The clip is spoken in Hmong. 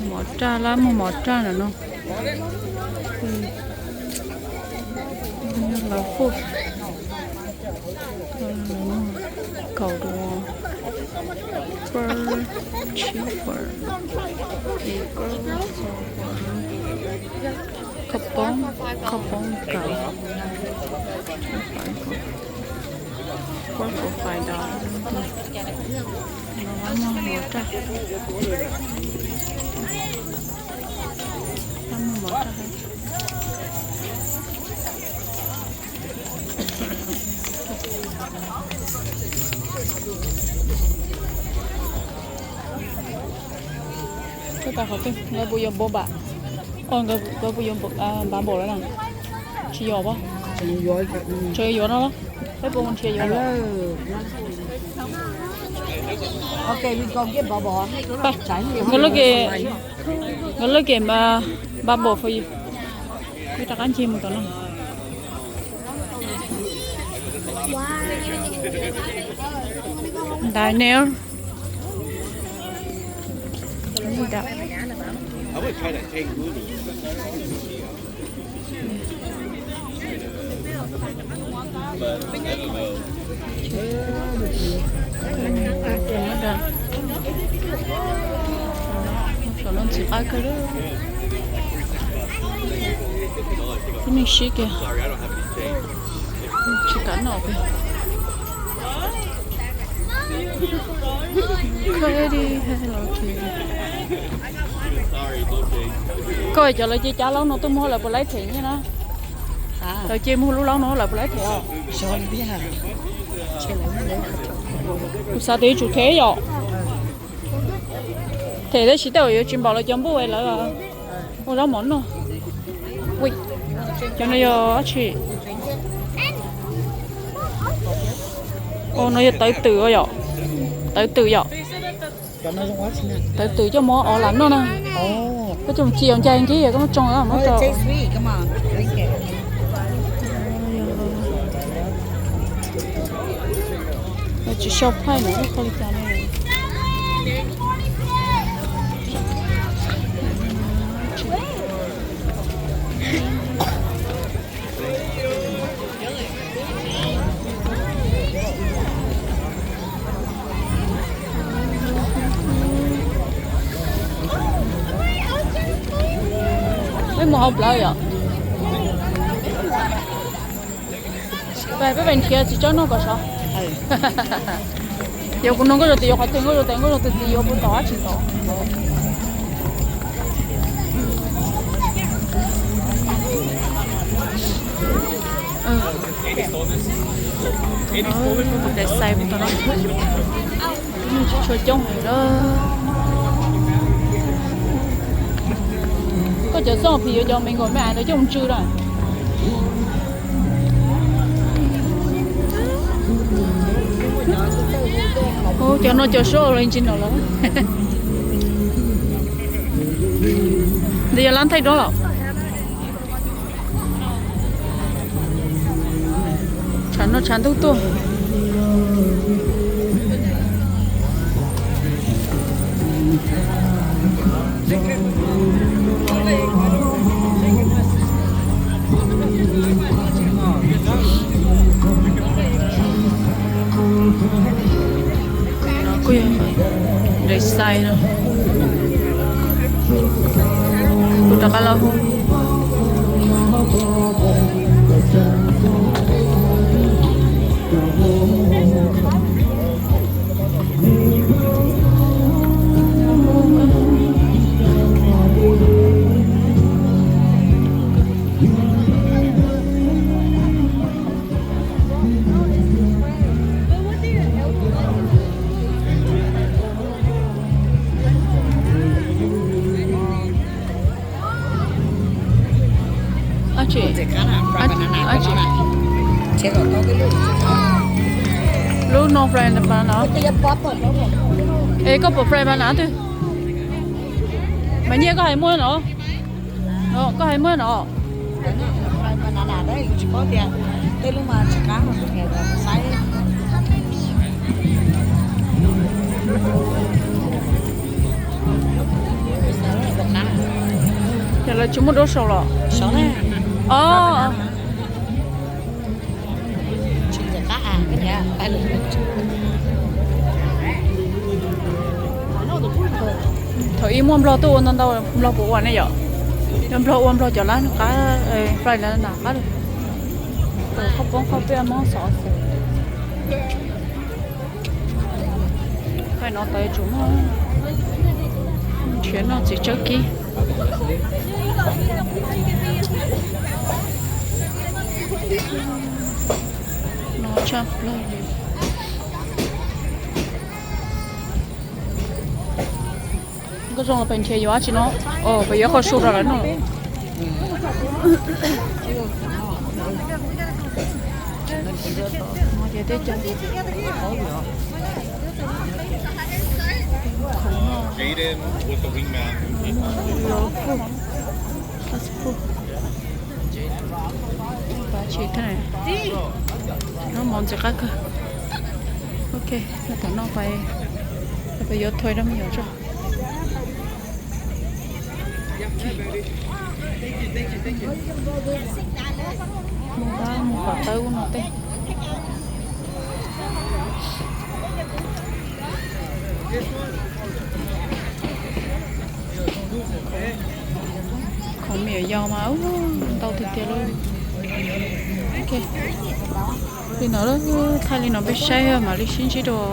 Mov raj, lawv muag mov raj ntawm no. Lawv food, kaus dua, pab, tsib fawm, ib koj, xya fawm, khaub poob, khaub poob kaus, four for five dollars. No lawv muag mov raj, lawv muag mov raj. Koj tas qhov twg, nkawd puas yuav boba? Nkawd puas yuav npav npaum lawm na? Tsis yuav pob? Tseem yuav no los? Peb puas mus nrhiav yuav lawm? Nkawd lub, nkawd lub game npav npaum for you. Kuv rov qab ncig mus tom no. Ntaiv ne. Saum no ntxim qab kawg li. Tib neeg sib kiag, tsis kam noj kiag. Koj cov lawv cia cab laub no tuaj muag lawv puas laib them nyiaj na? Lawv cia muag lub laub no lawv puas laib them os? Kuv xav tias yuav tsum them yom. Them tab sis tej zaum yuav tsis npaum lawv cov npuj lawv ua zaub mov noj. Cov no yog dab tsi? Ua no yog tawv twm yom. Tawv twm yom. Tawv twm coj mus ua lam noj na. Koj coj mus ci os, ncaj ncig koj muab tsoo muab rau. Tsis sau phaij na, qhov li cas na. Peb mus hauv plawv yom. Peb pem nrhiav txiv tsawb noj kom sov. Yog kuv nug Nkauj Zoo tias yuav qhov twg, Nkauj Zoo tias Nkauj Zoo tus txiv yuav puas tau dab tsi tau. Tes xais puas tau no. Tsis tshua coob heev lawm. Koj cov xoj phim yuav cov me nkauj me ais ntawd coj mus tsw na. Ua cov no cov suab original lawm. Ntawd yog lab thaij duab los? Tshav no tshav ntuj tuaj. Kuj yog nres xais no. Kuv rov qab los hu. Lub no fry banana. Es koj pom fry banana twg? Mas nyiaj koj hais muaj no. Koj hais muaj no. Lawv tsis muaj duab saum los? Os. Thaum ub muaj nplog tuaj ua ntau ntau, nplog puas ua ne yom? Yog nplog ua nplog cov lab qab, fly lab na qab li. Qhov poob qhov peb mob xov xwb. Fly no tawm tsum nrhiav noj txiv tsawb kib. No tshaj plaws li. Koj zoo pes nrhiav yuav dab tsi no? Pes yuav qhov su rau lawv noj. Tias teb cov khoom no, passport, pav tshis thaj, noj mov ntxim qab kawg. Ok, no tam no pais, pais yuav thoi rau me nyuam tso. Mus, mus kom tau ub no tej. Khoom me nyuam yaus mas ntau tiag tiag li. Ok, li no, thaij li no peb saib mam li sib ntsib dua.